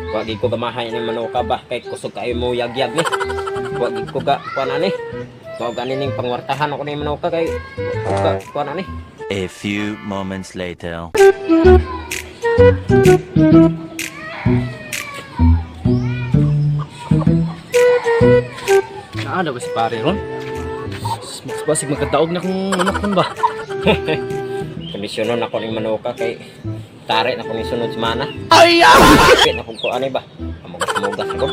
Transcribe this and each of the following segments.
Wagi ko gamahay ni manuka ba kay kusog kayo mo yagyag ni. Wagi ko ga kuan ani. Mao gani ning pangwartahan ako ni manuka kay ka kuan ani. A few moments later. Naano ba si pare ron? Mas basig magkadaog na kung manok kun ba. Kondisyonon ako ning manuka kay tari na ko ni sunod semana. Ay! Na kung kuan ani ba. Amugas-mugas ako.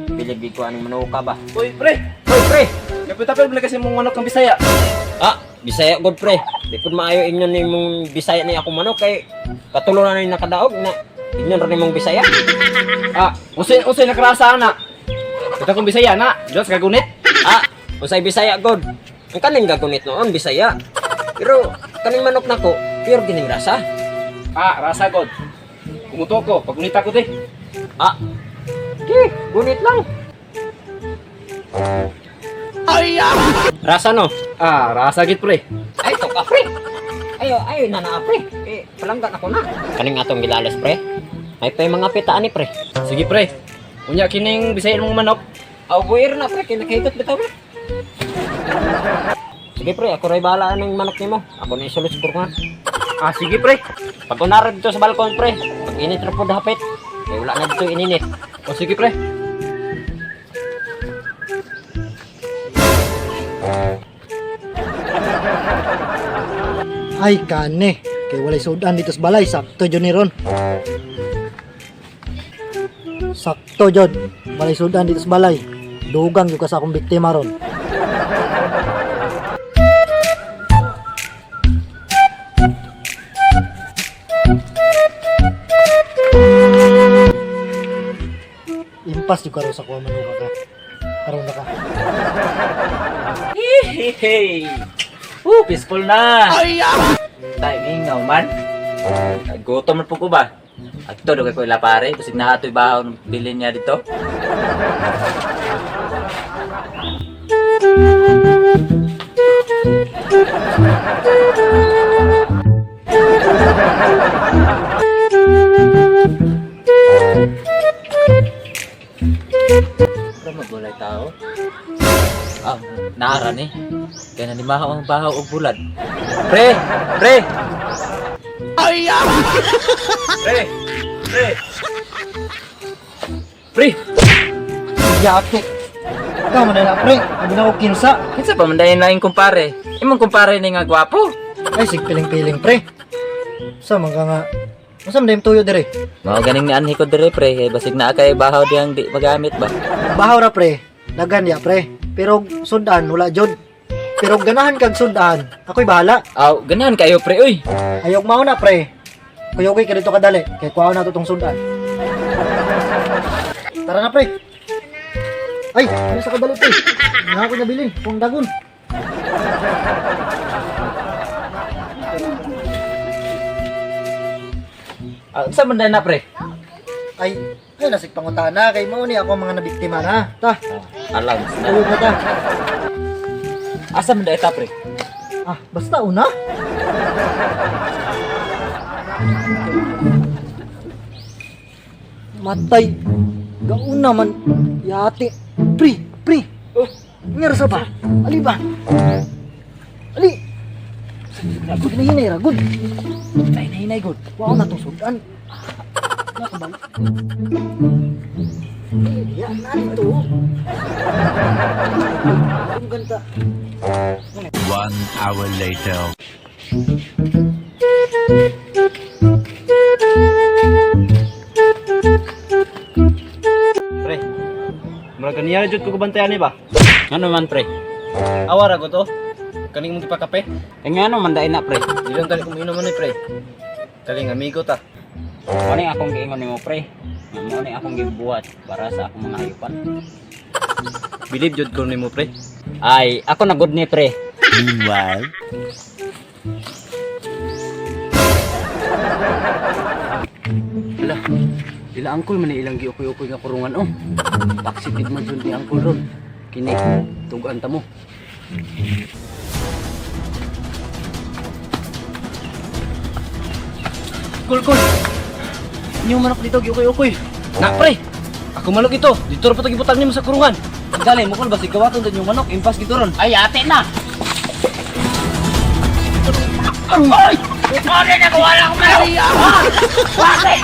Bilib ko aning manuka ba. Uy, pre! Hoy pre! Kapit-tapil mo na kasi mong manok ng Bisaya. Ah, Bisaya god pre. Di pud maayo ingon nimong Bisaya ni ako manok kay katulo na ni nakadaog na ingon ra nimong Bisaya. Ah, usay usay nakarasa ana. Kita kong Bisaya na. Diyos kagunit. Ah, usay Bisaya god. Ang kaning gagunit noon Bisaya. Pero kaning manok nako, pure gining rasa. Ah, rasa god. Kumuto ko, pagunita ko di. Ah. Ki, gunit lang. Ay! Rasa no. Ah, rasa gid pre. Ay tok ah, pre. Ayo, ayo na na pre. Eh, palanggan ako na. Kaning atong gilalos pre. May pa mga pitaan ni pre. Sige pre. Unya kining Bisaya mong manok. Aw, buir na pre, kinakahigot bitaw na. Sige pre, ako ray bahala ng manok nimo. Ako na isulod sa kurungan. Ah, sige pre. Pag unara dito sa balkon pre, pag init ra pod hapit. Kay wala na dito ininit. O sige pre. Ay, kane. Kay walay sudan dito sa balay. Sakto jud ni ron. Sakto jud. Walay sudan dito sa balay. Dugang jud ka sa akong biktima ron. Impas jud karon sa kuha manuka ka. Karon na ka. Hey! Peaceful na! Ay! Timing nga man. Gutom na po ko ba? At ito, dugay ko ila pare. Basig na ato'y bahaw ng bilin niya dito. Pero magulay tao. Ah, naara ni. Kaya nanimahaw ang bahaw og bulad. Pre! Pre! Pre! Pre! Pre! Yate. Ikaw man na pre. Abi na ko kinsa. Kinsa pa man dayon laing kumpare? Imong kumpare ni nga gwapo. Ay, sig piling-piling, pre. Sa man ka nga. Unsa man dayong tuyo dire? Mao ganing nianhi ko dire pre, kay basig naa kay bahaw diyang di magamit ba. Bahaw ra pre. Dagan ya pre. Pero sudan wala jud. Pero ganahan kag sudan, ako'y bahala. Aw, ganahan kayo pre oy. Ayok mao na pre. Kuyogay ka dito kadali kay kuha na to tong sudan. Tara na pre. Ay, ano sa kadali pre? Nga ako nabilin, kung dagon. Ah, unsa man dayon na pre? Ay, ay nasig pangutana kay mao ni ako ang mga nabiktima na. Ta, Alam na. uyog na ta. Asa man dayon ta pre? Ah, basta una. Matay. Gauna man. Yati. Pri, pri. Oh, ngar sa ba? Ali ba? Ali. Pag hinahinay ra gud. Ay hinahinay gud. Wa na tong sudan. Nakabal. Eh, ya na dito. Ang ganda. 1 hour later. Pre. Murag ganiya jud ko kabantayan ni ba? Ano man pre? Awara ko to. Kaning mong gipakape. Eh ngano man dayon na pre? Di lang tali kung inom ni pre. Kaling amigo ta. Mo ni akong giingon nimo pre. Nga Mao ni akong gibuhat para sa akong mga hayupan. Believe jud ko nimo pre. Ay, ako na good ni pre. Meanwhile. Hala, ila angkol man ni ilang giukoy-ukoy nga kurungan oh. Taksi gid man jud ni angkol ron. Kini tugan ta mo. Kul kul. Inyo manok dito giukoy-ukoy. Na pre. Ako manok ito. Dito ra pa to gibutang nimo sa kurungan. Dali mo kul basig kawaton din yung manok impas gito ron. Ay, ate na! Ay! Ay! na ko wala akong manok! Bakit?